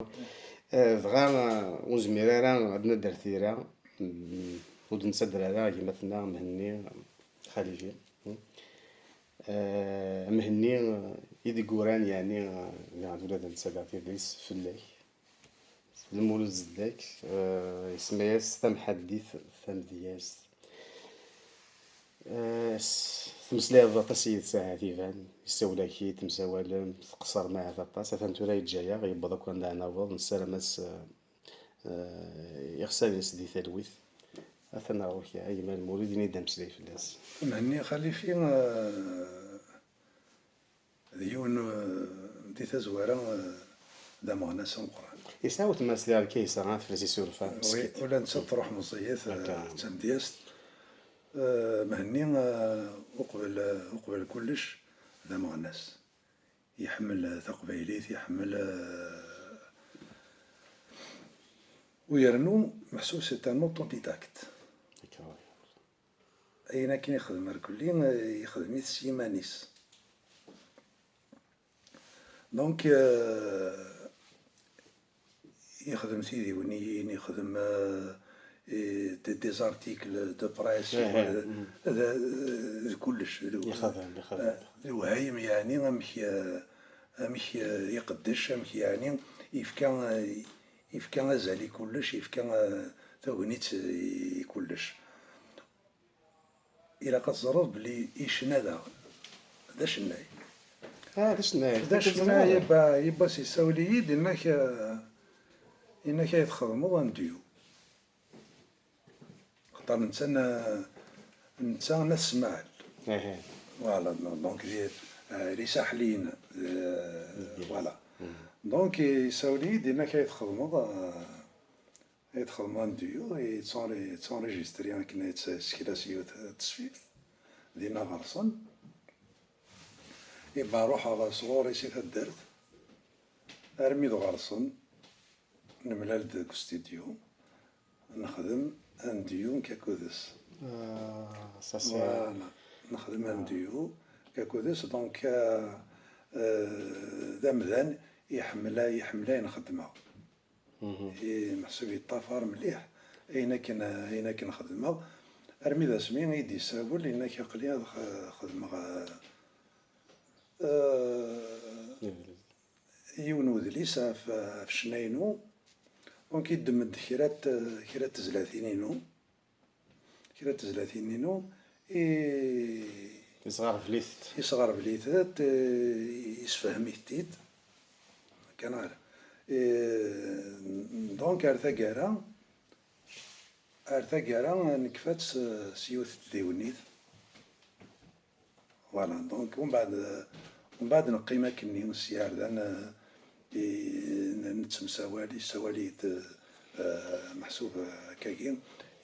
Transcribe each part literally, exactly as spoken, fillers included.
Eh, dɣa, eh, ur nezmir ara ad nadder tira, mm, ur d-nettader ara gma-tneɣ Mhenni Xalifi. Eh, Mhenni, eh, i d-igguran, yeɛni, eh, yeɛni ula d netta daɣ tidis fell-ak. Lmulud Zeddak, eh, isemma-yas tamḥaddit tamedyazt. Eh, s-, tmeslayeḍ aṭas yid-s, ahat iban, yessawel-ak-id, temsawalem, tqeṣrem ahat aṭas, atan tura yeǧǧa-yaɣ, yewweḍ akk anda ad naweḍ, nessaram-as, eh, eh, iɣsan-is di talwit. Atan ɣer-k, a gma Lmulud, ini-d ameslay fell-as. Mhenni Xalifi, eh, d yiwen, eh, di tazwara, eh, d ameɣnas ameqqran. Yesɛa wetma-s di Kaysa, ha, tefles isurfa, wi, meskin. Ula nettat truḥ meẓẓiyet, eh, d tamedyazt. Eh, Mhenni, eh, uqbel, eh, uqbel kullec, d ameɣnas. Iḥemmel, eh, taqbaylit, iḥemmel, eh, u yernu meḥsub c'est un autodidacte. Ayen akken ixdem irkelli, eh, ixdem-it s yiman-is. Donc, euh, yexdem tidiwniyin, yexdem, euh, eh, des, des articles de presse, eh, eh, de, de, de kullec. Yexdem, yexdem. Eh, lewhayem, yeɛni, amek, eh, amek, eh, iqeddec, amek, yeɛni, yefka, eh, yefka azal i kullec, yefka, eh, tagnit i kullec. Ilaq ad teẓreḍ belli icna daɣen. D acennay. Ah, d acennay. D acennay, yebba, yebba s yessawel-iyi-d, yenna-k, eh, yenna-k ay txedmeḍ un duo. Xaṭer netta n-, netta n At Smaɛel. Voilà, donc, donc, d, eh, d isaḥliyen, eh, voilà. Donc, yessawel-iyi-d, yenna-k ay txedmeḍ, eh, ay txedmeḍ un duo, yettunri-, yettunrijistri akken ad yettsekla s yiwet tesfift, dinna ɣer-sen. Iba ruḥeɣ sɣur-i si taddart, armi d ɣer-sen, nemlal-d deg ustidyu, nexdem un duo nekk akked-s. Ah, ça c'est... Voilà, nexdem un duo nekk akked-s, donc, euh, euh, d amdan iḥemmel, iḥemmel ayen xeddmeɣ. I meḥsub yeṭṭafar mliḥ ayen akken, ayen akken xedmeɣ. Armi d asmi i d-yessawel, yenna-k aql-i ad x-, xedmeɣ, eh, yiwen wedlis ɣef, ɣef ccna-inu. Donc, yeddem-d kra n t-, kra n tezlatin-inu. Kra n tezlatin-inu, i-, yesɣerbel-itent. Yesɣerbel-itent, eh, yessefhem-it-id. Kan ara. Eh, donc, ar taggara, ar taggara, nekfa-tt s, s yiwet n tdiwnit. Voilà, donc, umbeɛd, umbeɛd neqqim akkenni s yiɛerdan, eh, i, n-, nettemsawal, yessawal-iyi-d, eh, meḥsub, eh, akkagi,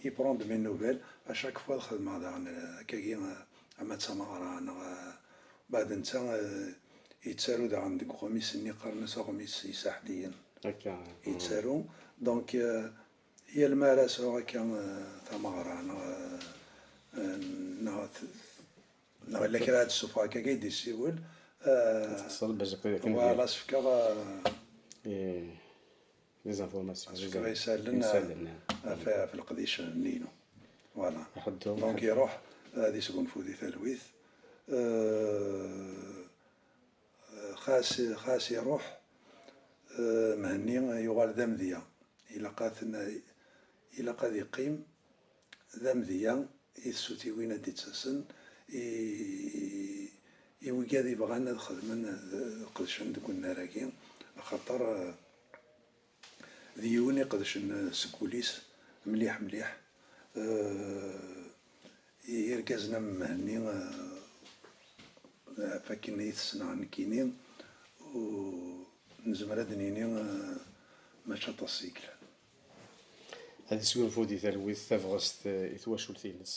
i prendre de mes nouvelles, à chaque fois ad xedmeɣ daɣen, eh, akkagi, eh, ama d tameɣra, neɣ, eh, umbeɛd netta, eh, yettaru daɣen deg uɣmis-nni, qqaren-as aɣmis isaḥliyen. Akka. Yettaru, donc, eh, yal mi ara sɛuɣ akka, eh, tameɣra, neɣ, eh, neɣ t-, neɣ yella kra ad d-ssufɣeɣ akka, akka i d-yessiwel, eh, ad tḥeṣṣleḍ bac akken, voilà, ad s-fkeɣ, eh, les informations, ad s-fkeɣ isallen, eh, isallen, eh, ɣef, ɣef leqdic-nni-inu. Voilà. Donc, iruḥ, eh, ad isgunfu di talwit. Eh, xas, xas iruḥ, eh, Mhenni yuɣal d amedya. Ilaq ad ten-, ilaq ad iqqim d amedya i tsutiwin ad d-ittasen, i, i wigad ibɣan ad xedmen, ad qedcen deg unnar-agi, axaṭer, eh, d yiwen iqedcen seg wul-is mliḥ, mliḥ. Eh, i-, irgazen am Mhenni, eh, ɣef akken i t-ssneɣ nekkini, u nezmer ad d-nini, eh, mačči aṭas i yellan. Ad isgunfu di talwit tabɣest, eh, i twacult-ines.